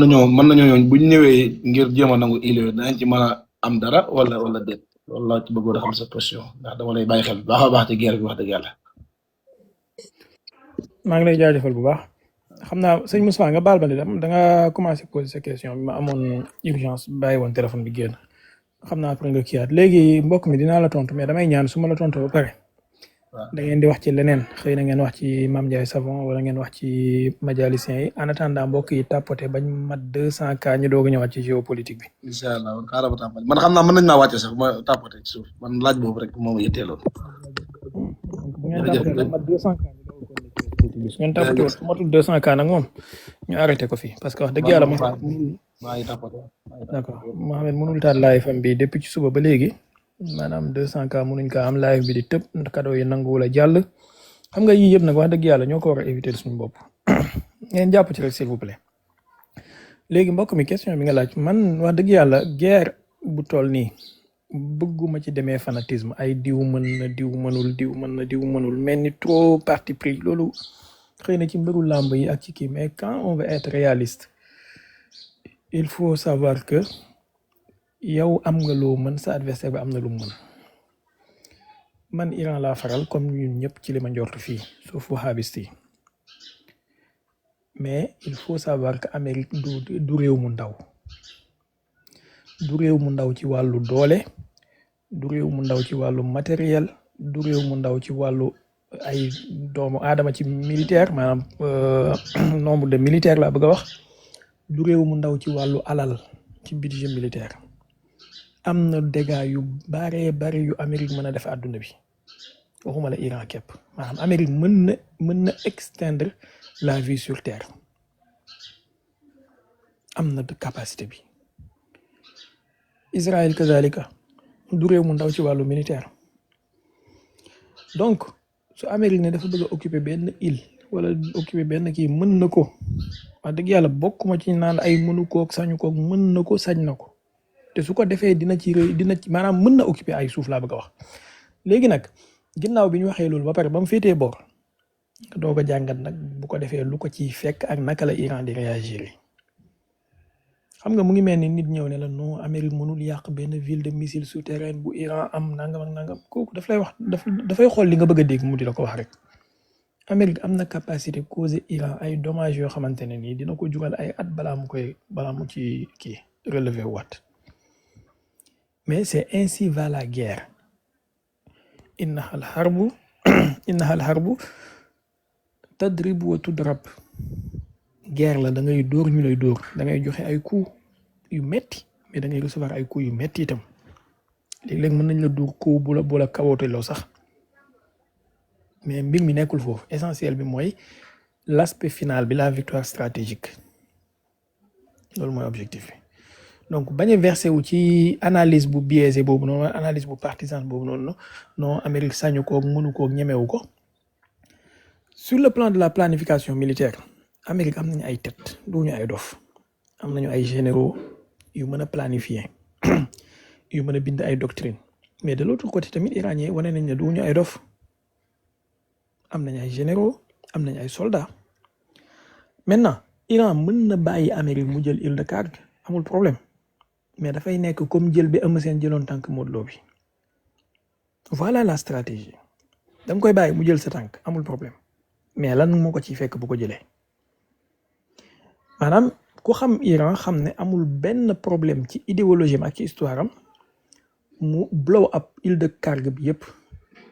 nañoo ñëw bu ñu ñëwee ngir jéem a nangu île yooyu danañ ci mën a am dara wala déet loolu laa ci bëggoon a xam sa position ndax dama lay bàyyi xel bu baax a baax ci guerre bi wax dëgg yàlla. maa ngi lay jaajëfal bu baax xam naa sëñ Moussa nga baal ma de da nga commencé poser sa question bi ma amoon urgence bàyyi woon téléphone bi génn xam naa après nga kiiwaat léegi mbokk mi dinaa la tontu mais damay ñaan su ma la tontu ba pare da ngeen di wax ci leneen xëy na ngeen wax ci Mame Ndiaye Savon wala ngeen wax ci majaliciens yi en attendant mbokk yi tapoté bañ mat 200 cas ñu doog a ñëwaat ci géopolitique bi. incha allah xaaral ma man xam naa mën nañ maa wàcce sax ma tapoté ci suuf man laaj boobu rek moom yitteeloon. bu ngeen tapoté bañ mat 200 cas su ngeen tapoté woon su matul 200 cas nag moom ñu arrêté ko fii parce que wax dëgg yàlla moom. maa ngi tapoté. d'accord Mohamed mënul taal live fam bi depuis ci suba ba léegi. maanaam 200 cas mënuñ kaa am live bi di tëb cadeau yi nanguwul a jàll xam nga yii yëpp nag wax dëgg yàlla ñoo ko war a éviter suñu bopp ngeen jàpp ci rek s'il vous plaît léegi mbokk mi question bi nga laaj man wax dëgg yàlla guerre bu toll nii bëgguma ci demee fanatisme ay diw mën na diw mënul diw mën na diw mënul mel ni trop parti pris loolu xëy na ci mbiru làmb yi ak ci kii mais quand on veut être réaliste il faut savoir que yow am nga loo mën sa adversaire bi am na lu mën man Iran laa faral comme ñun ñëpp ci li ma njort fii sauf wahhabiste yi mais il faut savoir que Amérique du réew mu ndaw du réew mu ndaw ci wàllu doole du réew mu ndaw ci wàllu matériel du réew mu ndaw ci wàllu ay doomu aadama ci militaire maanaam nombre de militaire laa bëgg a wax du réew mu ndaw ci wàllu alal ci budget militaire am na dégâts yu bare yu Amérique mën a def àdduna bi waxuma la Iran képp maanaam Amérique mën na extendre la vie sur terre am na capacité bi Israël kazalika du réew mu ndaw ci wàllu militaire donc su Amérique ne dafa bëgg a occuper benn île wala occuper benn kii mën na ko wax dëgg yàlla bokkuma ci naan ay mënu koog sañu koog mën na ko sañ na ko te su ko defee dina ci maanaam mën na occuper ay suuf laa bëgg a wax léegi nag ginnaaw bi ñu waxee loolu ba pare ba mu féetee boor doo ko jàngat nag bu ko defee lu ko ciy fekk ak naka la Iran di réagir xam nga mu ngi mel ni nit ñëw ne la non Amérique mënul yàq benn ville de missile souterrain bu Iran am nangam ak nangam kooku daf lay wax dafay xool li nga bëgg a dégg mu di la ko wax rek Amérique am na capacité causer Iran ay dommages yoo xamante ne nii dina ko jural ay at balaa mu ci kii relever waat mais c'est ainsi va la guerre innaha al harbu tadribu wa tudrab guerre la da ngay dóor ñu lay dóor da ngay joxe ay coups yu metti mais da ngay recevoir ay coups yu metti itam léeg-léeg mën nañ la dóor coup bu la kawoote loo sax mais mbir mi nekkul foofu essentiel bi mooy l'aspect final bi la victoire stratégique loolu mooy objectif bi donc bañ a versé wu ci analyse bu biaisé boobu noonu analyse bu partisane boobu noonu non Amérique sañu koog mënu koog ñemewu ko sur le plan de la planification militaire Amérique am nañu ay tête duñu ay dof am nañu ay généraux yu mën a planifier yu mën a bind ay doctrine mais de l'autre côté tamit iranien wane nañ ne duñu ay dof am nañ ay généraux am nañ ay soldats maintenant Iran mën na bàyyi Amérique mu jël île de Kharg amul problème mais dafay nekk comme jël bi Eumeu Sène jëloon tànk Modou Lo bi. Voilà la stratégie da nga koy bàyyi mu jël sa tànk amul problème mais lan moo ko ciy fekk bu ko jëlee maanaam ku xam Iran xam ne amul benn problème ci idéologie am ak ci histoire am mu blow up île de Karg bi yëpp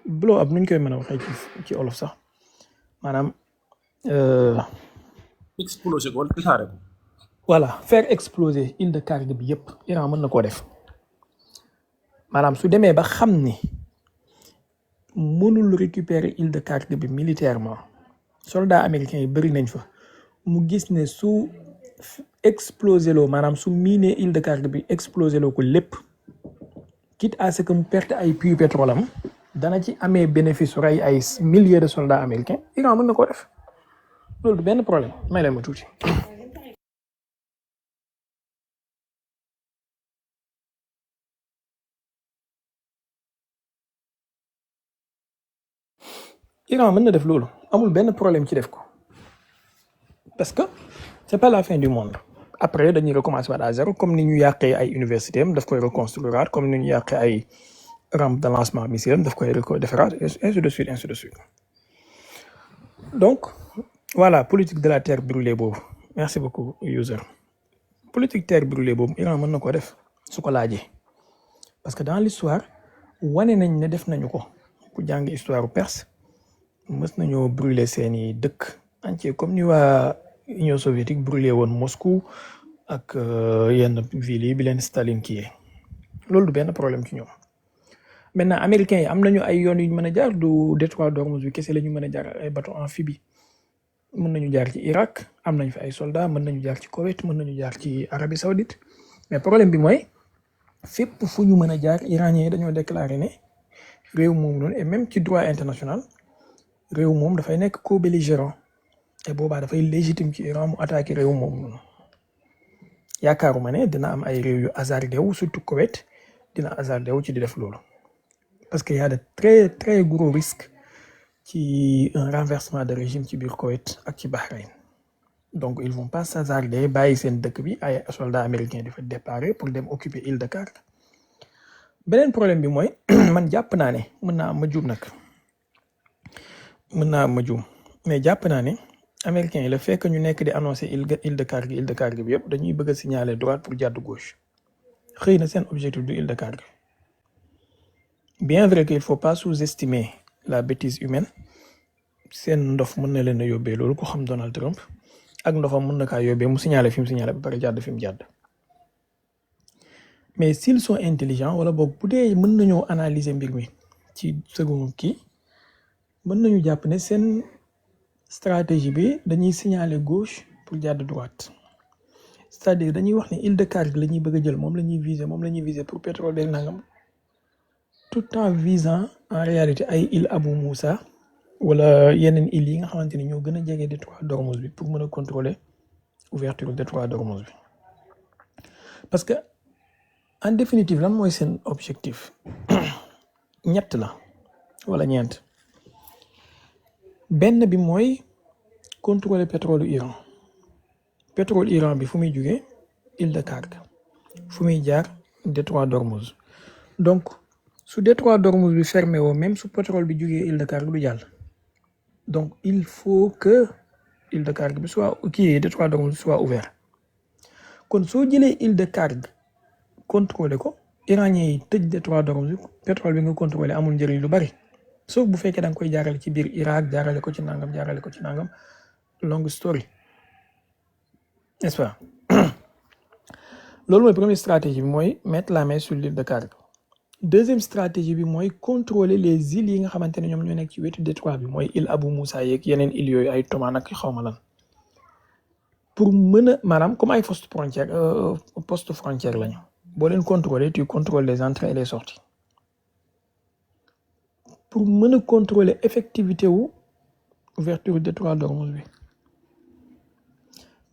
blow up nuñ koy mën a waxee ci olof sax maanaam explosé ko wala tasaare ko. voilà faire exploser île de Karg bi yëpp Iran mën na koo def maanaam su demee ba xam ni mënul récupérer île de Karg bi militairement soldats américains yi bëri nañ fa mu gis ne su explosé loo maanaam su miinee île de Karg bi explosé loo ko lépp quitte à ce que mu perte ay puits pétrole am dana ci amee bénéfice rey ay milliers de soldats américains Iran mën na koo def loolu du benn problème may leen ma tuuti. Iran mën na def loolu amul benn problème ci def ko parce que c'est pas la fin du monde après dañuy recommencer waat à zéro comme ni ñu yàqee ay université am daf koy reconstruire comme ni ñu yàqee ay rampe de lancement missile am daf koy defaraat ainsi de suite ainsi de suite donc voilà politique de la terre brûlée boobu merci beaucoup user politique terre brûlée boobu Iran mën na ko def su ko laajee parce que dans l'histoire wane nañ ne def nañu ko ku jàng histoire Perse mës nañoo brûler seeni dëkk entier comme ni waa Union soviétique brûlé woon Moscou ak yenn villes yi bi leen Staline kiyee loolu du benn problème ci ñoom maintenant américains yi am nañu ay yoon yu ñu mën a jaar du détroit d'Ormuz bi kese la ñu mën a jaar ay bateau amphibie mën nañu jaar ci Irak am nañ fi ay soldats mën nañu jaar ci Koweït mën nañu jaar ci Arabie Saoudite mais problème bi mooy fépp fu ñu mën a jaar iraniens yi dañoo déclaré ne réew moom noonu et même ci droit international réew moom dafay nekk co-belligérant et boobaa dafay légitime ci Iran mu attaqué réew moom noonu yaakaaruma ne dina am ay réew yu hasardé wu surtout Koweït dina hasardé wu ci di def loolu parce que y a de très très gros risques ci un renversement de régime ci biir Koweït ak ci Bahreïn donc ils vont pas s'hasarder bàyyi seen dëkk bi ay soldats américains di fa déparé pour dem occuper île de Karg beneen problème bi mooy man jàpp naa ne mën naa am ma juum nag mais jàpp naa ne américains yi le fait que ñu nekk di annoncer île de Karg bi yëpp dañuy bëgg a signaler droite pour jàdd gauche xëy na seen objectif du île de Karg bien vrai que il faut pas sous-estimer la bêtise humaine seen ndof mën na leen a yóbbee loolu ko xam Donald Trump ak ndofam mën na kaa yóbbee mu signaler fi mu signaler ba pare jàdd fi mu jàdd mais s'ils sont intelligents wala boog bu dee mën nañoo analyser mbir mi ci second kii mën nañu jàpp ne seen stratégie bi dañuy signaler gauche pour jàdd droite c'est-à-dire dañuy wax ne île de Karg la ñuy bëgg a jël moom la ñuy viser pour pétrole beeg nangam tout en visant en réalité ay île Abou Moussa wala yeneen îles yi nga xamante ni ñoo gën a jege détroit d'Ormuz bi pour mën a contrôler ouverture détroit d'Ormuz bi parce que en définitive lan mooy seen objectif ñett la wala ñeent benn bi mooy contrôler pétrole Iran bi fu muy jugee île de Karg fu muy jaar détroit d'Ormuz donc su détroit d'Ormuz bi fermé woo même su pétrole bi jugee île de Karg du jàll donc il faut que île de Karg bi soit détroit d'Ormuz soit ouvert kon soo jëlee île de Karg contrôler ko iranien yi tëj détroit d'Ormuz pétrole bi nga contrôler amul njëriñ lu bari sauf bu fekkee da nga koy jaarale ci biir Irak jaarale ko ci nangam long story n'est-ce pas loolu mooy première stratégie bi mooy mettre la main sur l'île de Karg deuxième stratégie bi mooy contrôler les îles yi nga xamante ne ñoom ñoo nekk ci wetu détroit bi mooy île Abou Moussa yeeg yeneen îles yooyu ay Toman ak xawma lan pour mën a maanaam comme ay poste frontière lañu boo leen contrôler tu contrôles les entrées et les sorties pour mën a contrôler effectivité wu ouverture détroit d'Ormuz bi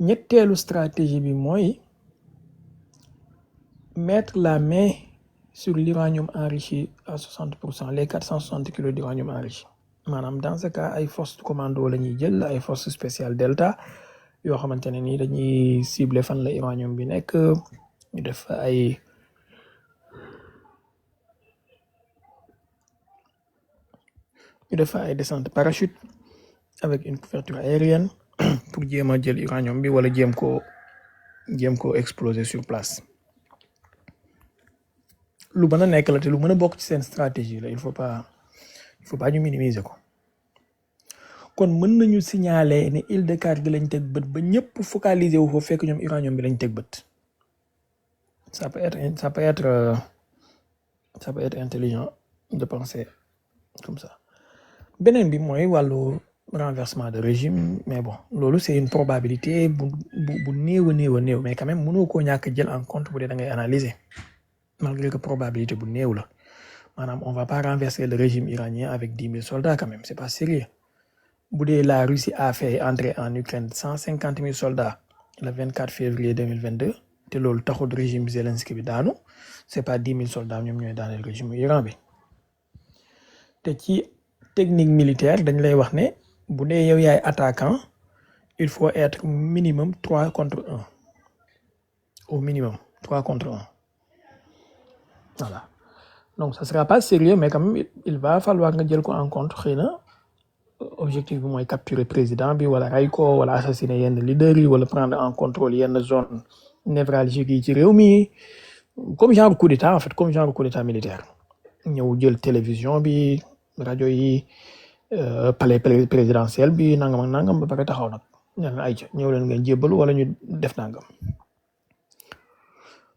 ñetteelu stratégie bi mooy mettre la main sur l'uranium enrichi à 60%, les 460 kilos d'uranium enrichi maanaam dans ce cas ay forces commando la ñuy jël ay forces spéciales delta yoo xamante ne nii dañuy cibler fan la uranium bi nekk ñu def fa ay descente parachute avec une couverture aérienne pour jéem a jël uranium bi wala jéem koo exploser sur place. lu mën a nekk la te lu mën a bokk ci seen stratégie la il faut pas ñu minimiser ko. kon mën nañu signaler ne île de Cargué lañ teg bët ba ñëpp focaliser wu foofu fekk ñoom uranium bi lañ teg bët. ça peut être intelligent de penser comme ça. beneen bi mooy wàllu renversement de régime mais bon loolu c'est une probabilité bu néew a néew mais quand même mënoo koo ñàkk jël en compte bu dee da ngay analyser malgré que probabilité bu néew la maanaam on va pas renverser le régime iranien avec 10 000 soldats quand même c'est pas sérieux. bu dee la Russie a fait entrer en Ukraine 150 000 soldats le 24 février 2022 te loolu taxul régime Zelensky bi daanu c'est pas 10 000 soldats ñoom ñooy daaneel régime Iran bi. te ci technique militaire dañ lay wax ne bu dee yow yaay attaquant il faut être minimum 3 contre 1 au minimum 3 contre 1 voilà donc ça sera pas sérieux mais quand même il va falloir nga jël ko en compte xëy na objectif bi mooy capturer président bi wala ray ko wala assassiner yenn leaders yi wala prendre en contrôle yenn zone névralgique yi ci réew mi comme genre coup d'état en fait comme genre coup d'état militaire ñëw jël télévision bi rajo yi palais présidentiel bi nangam ak nangam ba pare taxaw nag ña leen ay ca ñëw leen ngeen jébbalu wala ñu def nangam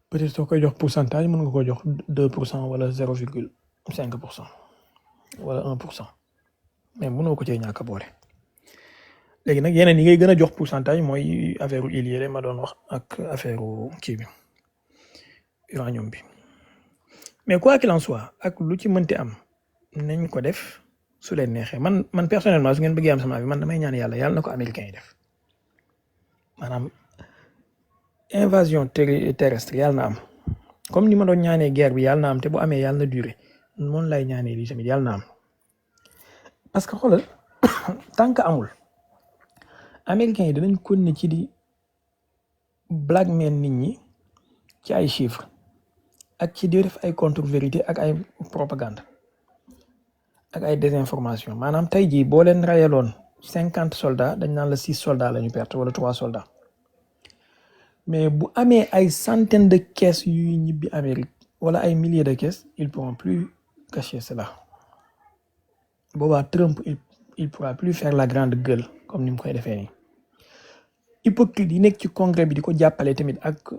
peut-être soo koy jox pourcentage mën nga ko jox 2% wala 0,5% wala 1%. mais mënoo ko cee ñàkk a boole léegi nag yeneen yi ngay gën a jox pourcentage mooy affaire îles ma doon wax ak affaire kii bi uranium bi mais quoi qu'il en soit ak lu ci mënti am nañ ko def su leen neexee man personnellement su ngeen bëggee am sama bi man damay ñaan yàlla na ko américains yi def maanaam invasion terrestre yàlla na am comme ni ma doon ñaanee guerre bi yàlla na am te bu amee yàlla na durer moom lay ñaanee lii tamit yàlla na am. parce que xoolal tant que amul américains yi dinañ continuer ci di blackmail nit ñi ci ay chiffres ak ci di def ay contre-vérité ak ay propagande ak ay désinformation maanaam tey jii boo leen rayaloon 50 soldats dañ naan la 6 soldats la ñu perte wala 3 soldats mais bu amee ay centaines de caisses yuy ñibbi Amérique wala ay milliers de caisses ils pourront plus cacher cela. boobaa Trump il pourra plus faire la grande gueule comme ni mu koy defee nii hypocrite yi nekk ci congrès bi di ko jàppale tamit ak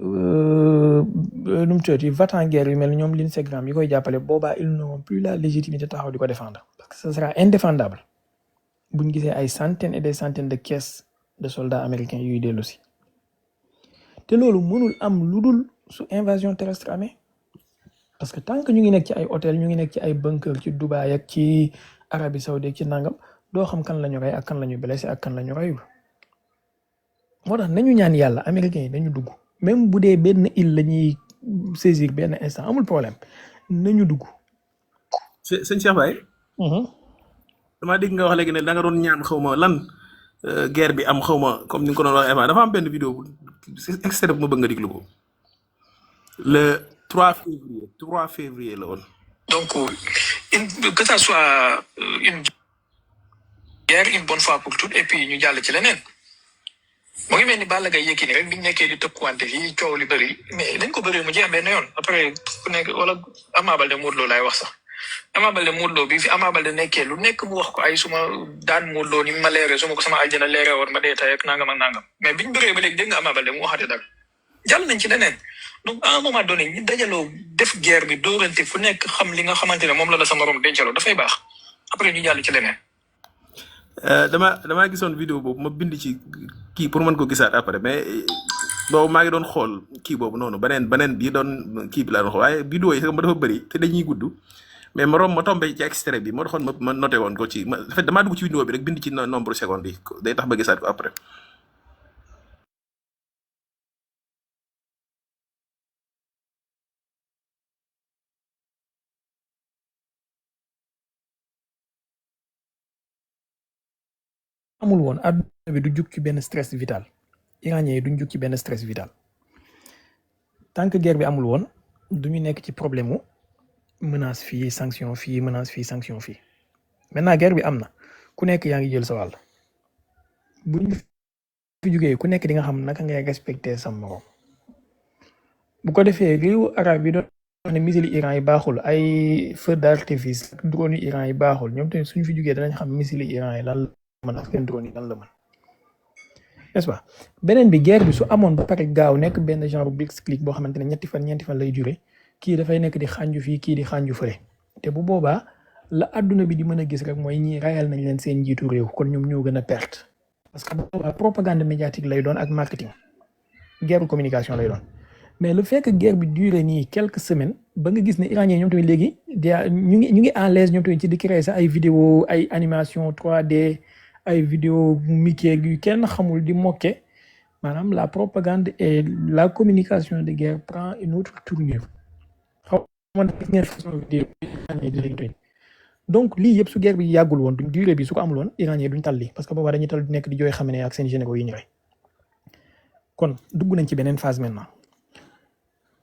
nu mu tuddati va-t-en-guerre yu mel ni ñoom Lindsey Graham yi koy jàppale boobaa ils n'auront plus la légitimité taxaw di ko défendre parce que ce sera indéfendable buñ gisee ay centaines et des centaines de caisses de soldats américains yuy dellu si te loolu mënul am lu dul su invasion terrestre amee parce que tant que ñu ngi nekk ci ay hôtel ñu ngi nekk ci ay bunker ci Dubaï ak ci Arabie Saoudite ci nangam doo xam kan la ñu rey ak kan la ñu blessé ak kan la ñu reyul moo tax nañu ñaan yàlla américains yi nañu dugg même bu dee benn île la ñuy saisir benn instant amul problème nañu dugg. sëñ Cheikh Baye. damaa dégg nga wax léegi ne da nga doon ñaan xaw ma lan guerre bi am xaw ma comme ni nga ko doon waxee avant dafa am benn vidéo bu extrait bu ma bëgg nga déglu ko le 3 février la woon. donc que ça soit une guerre une bonne fois pour toutes et puis ñu jàll ci leneen mu ngi mel ni Balla Gaye Yékini rek biñ nekkee di tëkkuwante fii coow li bëri mais dañ ko bëree mu jeex benn yoon après ku nekk wala Ama Baldé Modou Lô laay wax sax Ama Baldé Modou Lô bi fi Ama Baldé nekkee lu nekk mu wax ko ay suma daan Modou Lô ni ma leeree suma ko sama aljana leeree war ma dee tey ak nangam ak nangam mais biñ bëree ba léegi dégg nga Ama Baldé mu waxate dara jàll nañ ci leneen donc à un moment donné ñu dajaloo def guerre bi dóorante fu nekk xam li nga xamante ne moom la sa morom dencaloo dafay baax après ñu jàll ci leneen. damaa gisoon vidéo boobu ma bind ci kii pour mën ko gisaat après mais boobu maa ngi doon xool kii boobu noonu beneen bi doon kii bi laa doon xool waaye vidéo yi ma dafa bëri te dañuy gudd mais ma tombé ci extrait bi moo taxoon ma noté woon ko ci en fait damaa dugg ci vidéo bi rek bind ci nombre secondes yi day tax ba gisaat ko après. amul woon adduna bi du jug ci benn stress vital iranien yi duñ jug ci benn stress vital tant que guerre bi amul woon du ñu nekk ci problème mu menace fii sanction fii menace fii sanction fii maintenant guerre bi am na ku nekk yaa ngi jël sa wàll bu ñu fi jugee ku nekk di nga xam naka ngay respecter sa morom bu ko defee réewu arab yi doon wax ne missile Iran yi baaxul ay feu d'artifice drone yu Iran yi baaxul ñoom tamit suñu fi jugee danañ xam missile Iran yi lan la mën ak seen drone yi lan la mën n'est-ce pas beneen bi guerre bi su amoon ba pare gaaw nekk benn genre blitzkrieg boo xamante ne ñeenti fan lay jure kii dafay nekk di xànju fii kii di xànju fële te bu boobaa la adduna bi di mën a gis rek mooy ñii rayal nañ leen seen njiitu réew kon ñoom ñoo gën a perte parce que boobaa propagande médiatique lay doon ak marketing guerre communication lay doon mais le fait que guerre bi dure nii quelques semaines ba nga gis ne iranien ñoom tamit léegi ñu ngi en l'aise ñoom tamit ci di créer sax ay vidéo ay animation 3D ay vidéo Mickey yu kenn xamul di moquer maanaam la propagande et la communication de guerre prend une autre tournure xaw ma ngeen façon vidéo donc lii yëpp su guerre bi yàggul woon duñ durée bi su ko amul woon iranien duñ tal lii parce que boobaa dañuy tal nekk di jooy xam ne ak seen généraux yi ñu rey kon dugg nañ ci beneen phase maintenant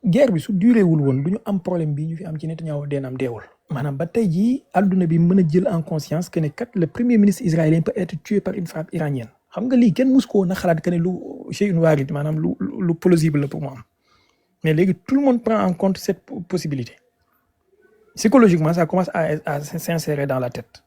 guerre bi su durée wul woon du ñu am problème bii ñu fi am ci Netanyahu deenam deewul maanaam ba tey jii àdduna bi mën a jël en conscience que ne kat le premier ministre israélien peut être tué par une frappe iranienne xam nga lii kenn mus ko woon a xalaat que ne lu shay'un waarid maanaam lu plausible la pour mu am mais léegi tout le monde prend en compte cette possibilité psychologiquement ça commence à s'insérer dans la tête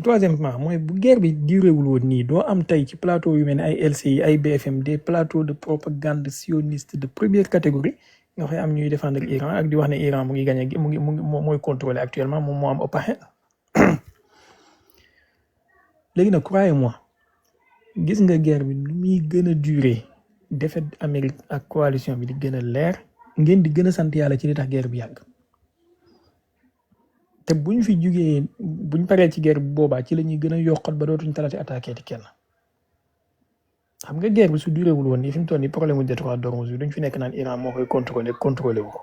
troisièmement mooy bu guerre bi duréwul woon nii doo am tey ci plateau yu mel ne ay LCI ay BFM des plateaux de propagande sioniste de première catégorie nga fay am ñuy défendre Iran ak di wax ne Iran mu ngi gagné mu ngi mooy contrôlé actuellement moom moo am ëppaxe léegi nag croyez-moi gis nga guerre bi lu muy gën a durer défaite Amérique ak coalition bi di gën a leer ngeen di gën a sant yàlla ci li tax guerre bi yàgg te buñ fi jugee buñ paree ci guerre bi boobaa ci la ñuy gën a yokkat ba dootuñ talati attaqué ti kenn xam nga guerre bi su duréwul woon nii fi mu toll nii problème mu détroit d'Ormuz bi duñ fi nekk naan Iran moo koy contrôlé wu ko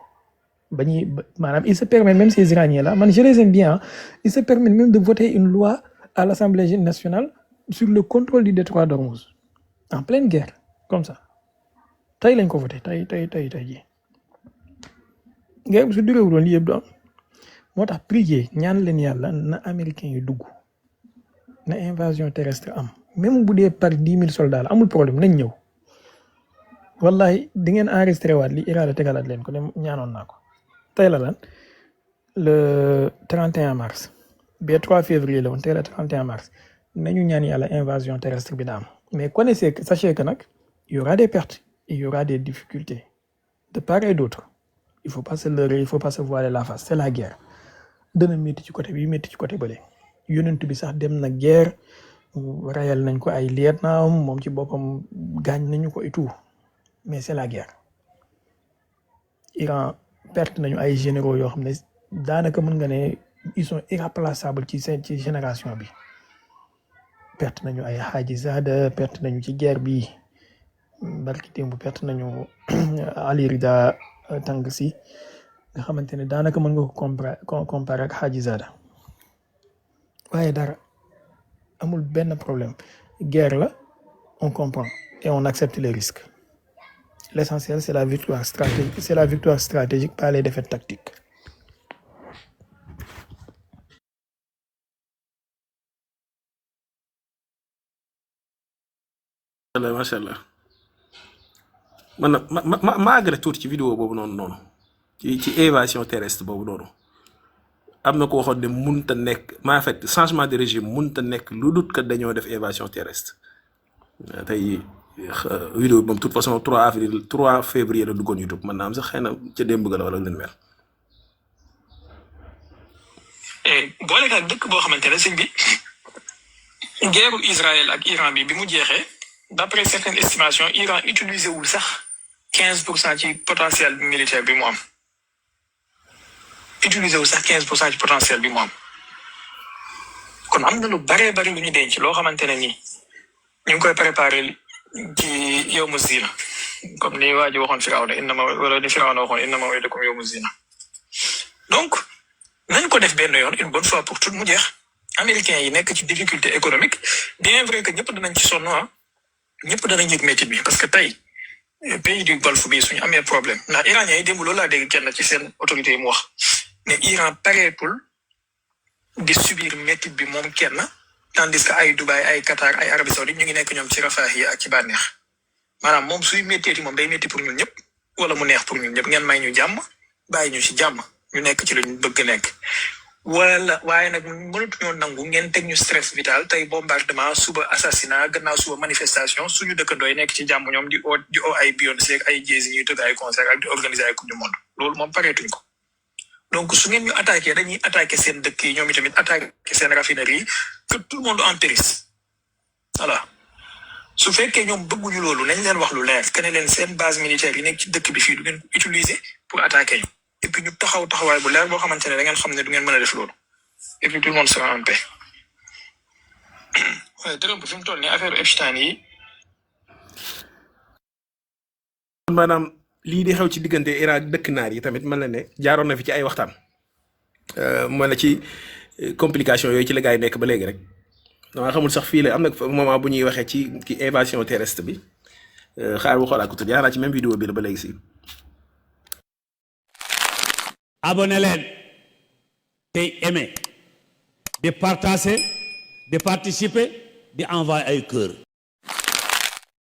ba ñuy maanaam il se permet même ces Iraniens là man je les aime bien il se permet même de voter une loi à l'Assemblée nationale sur le contrôle du détroit d'Ormuz en pleine guerre comme ça tey lañ ko voté tey jii guerre bi su duréwul woon lii yëpp du am moo tax prier ñaan leen yàlla na américains yi dugg na invasion terrestre am même bu dee par 10 000 soldats la amul problème nañ ñëw wallahi di ngeen enregistré waat li Iran tegalaat leen ko ne ñaanoon naa ko tey la lan le 31 mars ba 3 février la woon tey la 31 mars nañu ñaan yàlla invasion terrestre bi na am mais connaissez que sachez que nag il y aura des pertes il y aura des difficultés de part et d'autre il faut pas se leurrer il faut pas se voiler la face c'est la guerre dana métti ci côté bi métti ci côté bële yonent bi sax dem na guerre rayal nañ ko ay lieutenant moom ci boppam gaañ nañu ko et tout mais c'est la guerre Iran perte nañu ay généraux yoo xam ne daanaka mën nga ne ils sont irremplaçables ci génération bi perte nañu ay Hajizada perte nañu ci guerre bi barki démb perte nañu Ali Rida Tangsi nga xamante ne daanaka mën nga ko comparer ak Hajizada waaye dara amul benn problème guerre la on comprend et on accepte les risques l'essentiel c'est la victoire stratégique pas les défaites tactiques. macha allah man nag ma àggale tuuti ci vidéo boobu noonu ci évasion terrestre boobu noonu am na ko waxoon ne mënut a nekk en fait changement de régime mënut a nekk lu dul que dañoo def évasion terrestre tey vidéo bi moom toute façon 3 février la duggoon YouTube man naa am sax xëy na ca démb ga la wala leen mel. boole ak dëkk boo xamante ne sëñ bi guerre Israël ak Iran bi mu jeexee d'après certaines estimations Iran utilisé wul sax 15% ci potentiel militaire bi mu am. utilisé wu sax 15% ci potentiel bi mu am kon am na lu baree bari lu ñu denc loo xamante ne nii ñu ngi koy préparé ci yawmu zina comme ni waa ji waxoon Firawna wala ni Firawna waxoon innama maw'idukum yawmu zina donc nañ ko def benn yoon une bonne fois pour tout mu jeex américains yi nekk ci difficulté économique bien vrai que ñëpp danañ ci sonn ñëpp danañ yëg métti bi parce que tey pays du Golfe bi suñu amee problème ndax iranien yi démb loolu laa dégg kenn ci seen autorité yi mu wax ne Iran pareetul di subir métit bi moom kenn tandis que ay Dubaï ay Qatar ay Arabie Saoudite ñu ngi nekk ñoom ci rafah yi ak ci bànneex maanaam moom suy métteeti moom day métti pour ñun ñëpp wala mu neex pour ñun ñëpp ngeen may ñu jàmm bàyyi ñu ci jàmm ñu nekk ci luñ bëgg nekk wala waaye nag mënatuñoo nangu ngeen teg ñu stress vital tey bombardement suba assassinat gannaaw suba manifestation suñu dëkkandooy nekk ci jàmm ñoom di oo ay Beyoncé ak ay Jay-Z ñuy tëgg ay concert ak di organiser ay coupe du monde loolu moom pareetuñ ko donc su ngeen ñu attaqué dañuy attaqué seen dëkk yi ñoom itamit attaqué seen raffinerie yi que tout le monde en périsse voilà su fekkee ñoom bëgguñu loolu nañ leen wax lu leer que ne leen seen base militaire yi nekk ci dëkk bi fii du ngeen utiliser pour attaquer ñu et puis ñu taxawaay bu leer boo xamante ne da ngeen xam ne du ngeen mën a def loolu et puis tout le monde sera en paix. waaye Trump fi mu toll nii affaire Epstein yi. maanaam lii di xew ci diggante Iran ak dëkk naar yi tamit mën na ne jaaroon na fi ci ay waxtaan mën na ci complication yooyu ci la gaa yi nekk ba léegi rek dama xamul sax fii la am na moment bu ñuy waxee ci invasion terrestre bi xaar bu xoolaat ko tudd yaa naa ci même vidéo bi la ba léegi si. abonné leen tey aimé di partager di participer di envoyer ay cœur